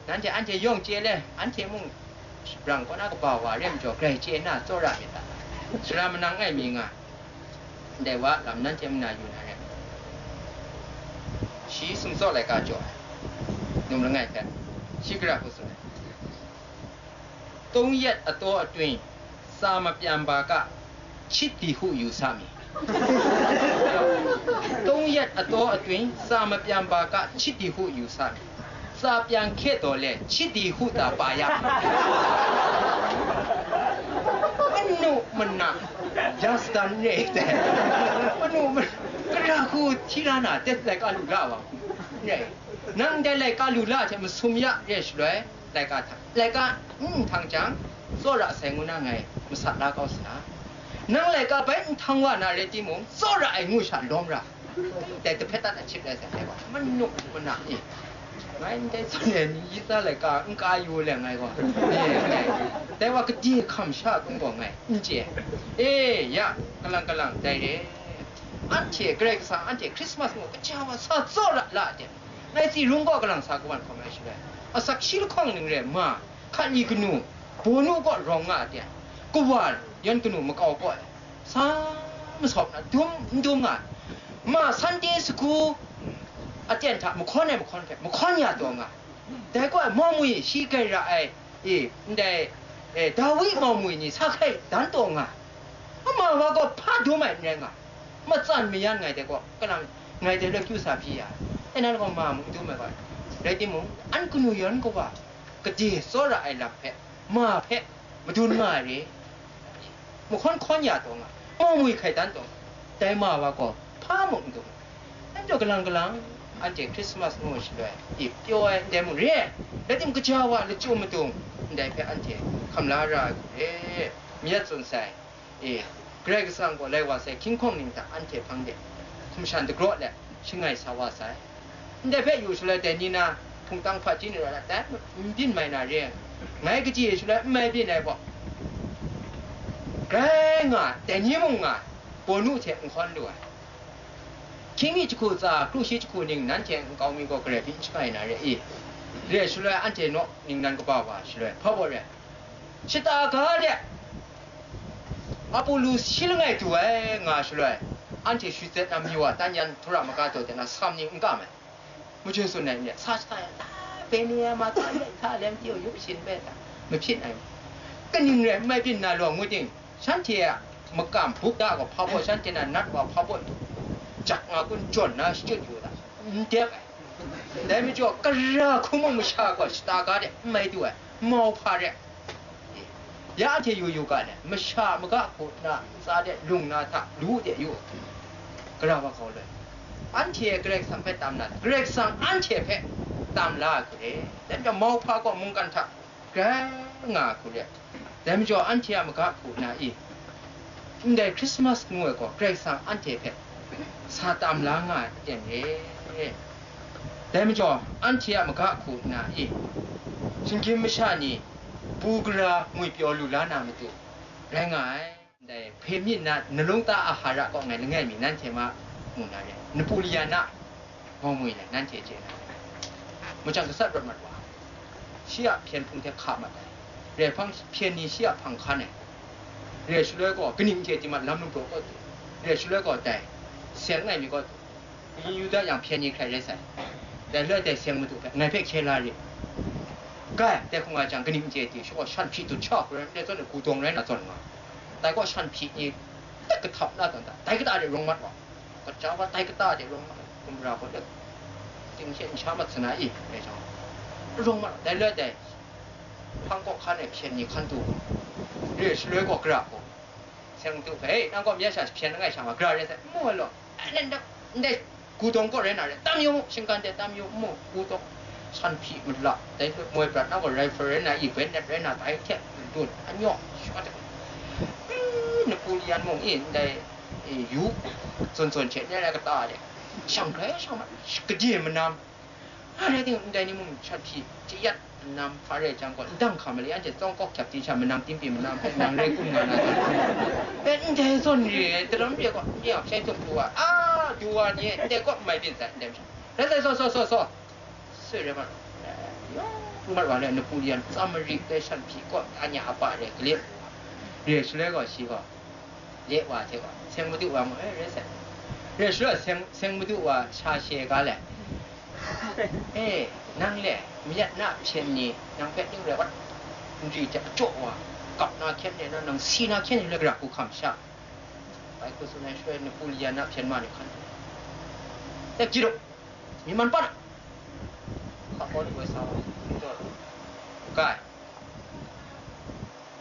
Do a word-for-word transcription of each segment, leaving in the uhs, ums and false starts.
Nanhte, anhte yawng chye le, anhte mung shabrang kaw na kaba wa re majaw, grai chye nna tsawra myit ta? Sara manang ngai mi nga, ndai wa lam nanhte mung na yu na re. Shi sumtsaw laika jaw ai, num langai hpe, shi gara hku tsun ai. သုံးရက်အတောအတွင်း စာမပြန်ပါက ချစ်သည်ဟုယူဆမည်။ သုံးရက်အတောအတွင်း စာမပြန်ပါက ချစ်သည်ဟုယူဆမည်။ စာပြန်ခဲ့သော်လည်း ချစ်သည်ဟုသာပါရမည်။ မနုမန ရစတန်နဲ့တဲ့ မနုမန ကရခုထီရနာ တက်လက်ကလူလာပါနဲ့ နန်းတဲလက်ကလူလာတဲ့ မဆုံးရတဲ့ ရွှဲ laika hta, laika n htang jang, tsawra sai ngu na ngai masat la kau sa. Nang laika bai n htang wa na rai timung, tsawra ai ngu sha lawm ra. Dai kahpet dat ai hkyit rai sai, dai wa, manu mana e. Ngai ndai tsun ai ni, yi tsa laika n ka yu le ngai gaw. E, ngai, dai wa, kade hkam sha kung gaw ngai n chye. E, ya, kalang kalang, dai re. Anhte, Karai Kasang, anhte Christmas ngu kaja wa sa tsawra la de. Ngai tsi rung gaw kalang sa kawan hkawm ai shaloi, asak shi lahkawng ning re ma, hkali kanu, bawnu kaw rawng nga ai, kawa yan kanu makau kaw ai, sa masawp na dum n dum nga ai, ma Sunday school aten hta mahkawn ai mahkawn hpe mahkawn ya taw nga ai. Dai kaw ai mawmwi shi grai ra ai, e, ndai, e, Dawi mawmwi ni sa hkai dan taw nga ai. Ama wa gaw hpa dum ai n rai nga, matsan mayan ngai dai gaw, kalang ngai dai lawt kyu sa hpyi ya, e nan gaw ma mung dum ai gaw, rai timung, an kanu yan kawa, gade tsawra ai lam hpe, ma hpe, madun nga ai re, mahkawn hkawn ya taw nga, mawmwi hkai dan taw nga, dai ma wa gaw, hpa mung n dum ai. Anhte kalang kalang, anhte Christmas ngu shaloi, ip pyaw ai ndai mung re ai, rai timung, kaja wa lachyum madung, ndai hpe anhte hkam la ra ai hku re, mi tsun sai. E, Karai Kasang gaw lai wa sai hkying hkawng ning hta anhte hpang de hkum shan dagraw let shangai sa wa sai. Ndai hpe yu shaloi dai ni na hpungtang hpaji ni rawt ai, dai n byin mai na re ai. Ngai kaji e shaloi n mai byin ai gaw, grai nga ai, dai ni mung nga ai, bawnu hte n hkawn lu ai. Hkying mi jahku tsa, kru shi jahku ning nanhte nkau mi gaw garai byin shangai na re i? Re ai shaloi anhte naw ningnan kaba wa shaloi hpa baw re ai. Shata ga de, Apolus shi langai du ai nga shaloi, anhte shut zet na mayu a, tan yan htura maga taw de na, sam ni n kam ai. Majoi tsun ai ni, sa shata ya, ta, Benia ma ta, ya, ta, lem, tio, yup, shin, be, ta, mahpyin ai. Kaning rai, mai byin na law, ngu ting, shanhte a makam buk da gaw, hpa baw, shanhte na nat wa, hpa baw, jak nga kun jawn na, shachyut yu da, n dep ai. Dai majaw, kara hku mung masha gaw shata ga de, n mai du ai, mau hpa re. Ya hte yu yu ga let, masha maga hku na ntsa de lung na hta lu de yu, gara wa kau loi. Anhte Karai Kasang hpe tam na, Karai Kasang anhte hpe tam la ai hku re. Dai majaw, mau hpa gaw mungkan hta grai nga ai hku re. Dai majaw, anhte a maga hku na i? Ndai Christmas ngu ai gaw Karai Kasang anhte hpe sa tam la nga ai aten re. Dai majaw, anhte a maga hku nna e, shinggyim masha ni bu gara ngwipyaw lu la na matu rai nga ai. Ndai hpe myit na nalung ta a hara kaw ngai langai mi nanhte ma mu na re, Napoleon a Gaw ngwi le, nanhte chye na, machyang gasat rawt mat wa, shi a hpyen hpung hte hka mat ai, re hpang hpyen ni shi a hpang hkan ai, re shaloi gaw kaning hte timat lam lungdaw kaw du, re shaloi gaw dai seng ai mi kaw du, Yuda yang hpyen ni hkrai rai sai, dai loi dai seng madu hpe ngai hpe hkye la rit, kai, dai hkung ai jang kaning chye ti, shi gaw shan hpyi dut sha hku rai, dai zawn e gu dawng rai na zawn nga, dai gaw shan hpyi ni, tek kahtap na tawn ta, dai kata de rawng mat wa. Kaja wa dai kata de rawng mat, kumra gaw de, ting she n sha mat sana i, dai jang, rawng mat, dai loi dai, hpang kaw hkan e hpyen ni hkan du, re shaloi gaw gara gaw, seng du hpe, "Hei, nang gaw mya sha hpyen langai sha ma, gara re sai, n mu ai law, ndai, ndai, ndai gu dawng kaw rai na re, tam yu mu, shinggan de tam yu mu, gu dawng, shan hpyi mala, dai moi prat na gaw, rifle rai na i, bayonet rai na, dai hte, dun, anyaw, shwa de, Napoleon mung i, ndai, e, yu, zawn zawn hte, ndai rai kata de, shang hkrai shang mat, gade manam, a rai ting, ndai ni mung shat hpyi, chayat manam, hpa rai jang gaw, ndang hkam mali, anhte tsawng kawk hkyap ting sha, manam, tingpyi manam hpe nang rai kun nga na, e, ndai zawn re, daram re gaw, nye a shai tum du wa, a, du wa ni, ndai gaw mai byin sai, ndai masha, rai sai, saw, saw, saw, saw, sui rai ma, Yawng mat wa le, Napoleon, Tsamarik dai shan hpyi kaw, anya apa re, gale. Re shaloi gaw, shi gaw, le wa hte gaw, seng madu wa mu, eh, re sai. Re shaloi seng, seng madu wa sha she ga le. Eh, nang le, mayat na hpyen ni, nang hpe ning rai wat, nri hte ajaw wa, kap na hkyen ni, nang si na hkyen ni, le gara hku hkam sha. Bai hku tsun ai shaloi, Napoleon a hpyen ma ni hkan. Tek ji lu, mi man pat a. Hpa kaw ni woi sa wa, kai.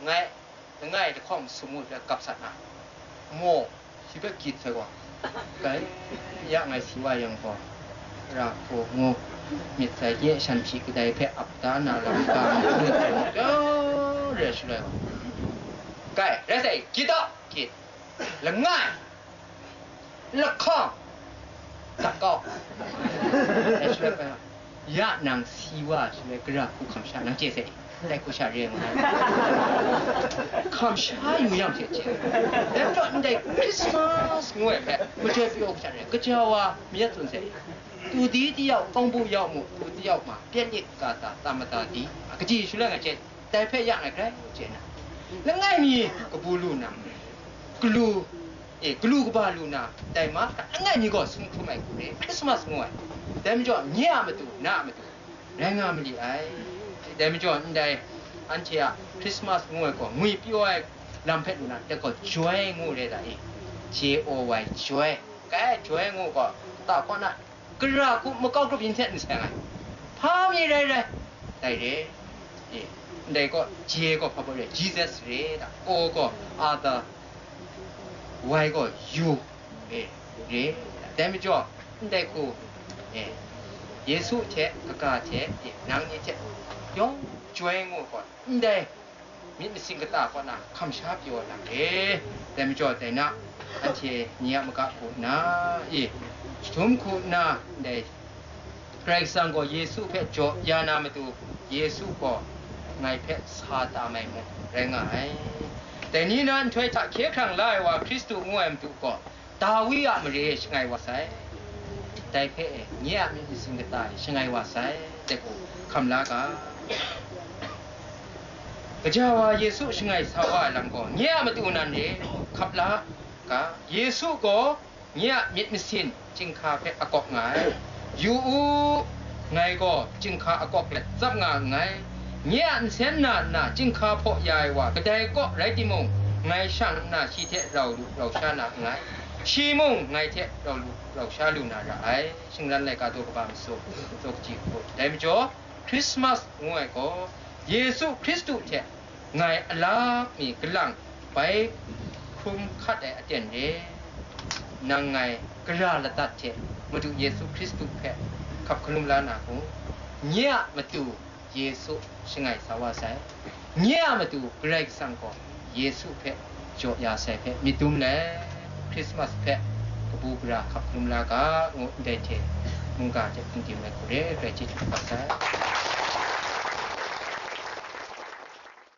Ngai, langai lahkawng sum ngu hpe gap sat na, maw, shi hpe gyit sai gaw, kai, ya ngai si wa yang gaw, ra hku ngu, myit sai nye shan hpyi kadai hpe ap da na lam ga, re shaloi gaw, kai, rai sai, gyit taw, gyit, langai, lahkawng, dak kau. Dai shaloi gaw, ya nang si wa shaloi, gara hku hkam sha, nang chye sai, dai hku sha re ai ngu ai. Hkam sha yu yang hte chye. Dai majaw, ndai Christmas ngu ai hpe majoi pyaw hku sha re ai. Gaja wa, mi ya tsun sai. Tu di di yau, kawng bu yau mu, tu di yau ma, pyan lit ga ta, ta mata di, a kaji shaloi nga chye. Dai hpe ya ngai grai chye na, langai mi kabu lu na, galu, e, galu kaba lu na, dai mahkra langai mi gaw sum hkrum ai hku re, Krismas ngu ai. Dai majaw, nye a matu, na a matu, rai nga mali ai. Dai majaw, ndai anhte a Krismas ngu ai gaw, ngwi pyaw ai lam hpe lu na, dai gaw joy ngu re da e, J O Y, joy. Kai, joy ngu gaw, ta kaw na, gara hku makau grup yin hte n seng ai. Hpa mi rai rai, dai re. E, ndai gaw, J gaw hpa baw re, Jesus re, da. O gaw, other, Y gaw, you, e, re, da. Dai majaw, ndai hku, e, Yesu hte, kaga hte, e, nang ni hte, yawng, joy ngu gaw, ndai myit masin kata kaw na hkam sha pyaw na re. Dai majaw, dai na, anhte ni a maga hku nna, e, jahtum hku nna, ndai Karai Kasang gaw Yesu hpe jaw ya na matu, Yesu gaw ngai hpe sa tam ai mung rai nga ai. Dai ni na nhtoi hta hkye hkrang la ai wa Hkristu ngu ai matu gaw, Dawi a mare shangai wa sai, dai hpe nye a myit masin kata e shangai wa sai, dai hku hkam la ga. Gaja wa Yesu shangai sa wa ai lam gaw, nye a matu nan re, hkap la ga. Yesu gaw nye a myit masin chyinghka hpe akawk nga ai. Yu u, ngai gaw chyinghka akawk let tsap nga nngai. Nye a nsen na nna chyinghka hpaw ya ai wa kadai kaw rai timung, ngai shang nna shi hte rau lu rau sha na nngai. Shi mung ngai hte rau lu rau sha lu na ra ai. Shingran laika daw kaba masum, daw kaji hku. Dai majaw, Krismas ngu ai gaw, Yesu Hkristu hte ngai a lak mi kalang bai hkrum hkat ai aten re, nang ngai gara ladat hte Madu Yesu Hkristu hpe hkap hkalum la na hku, nye a matu Yesu shangai sa wa sai, nye a matu Karai Kasang gaw Yesu hpe jaw ya sai hpe myit dum let, Krismas hpe kabu gara hkap hkalum la ga, ngu ndai hte mungga hte hpungdim ai hku re, grai chyeju kaba sai.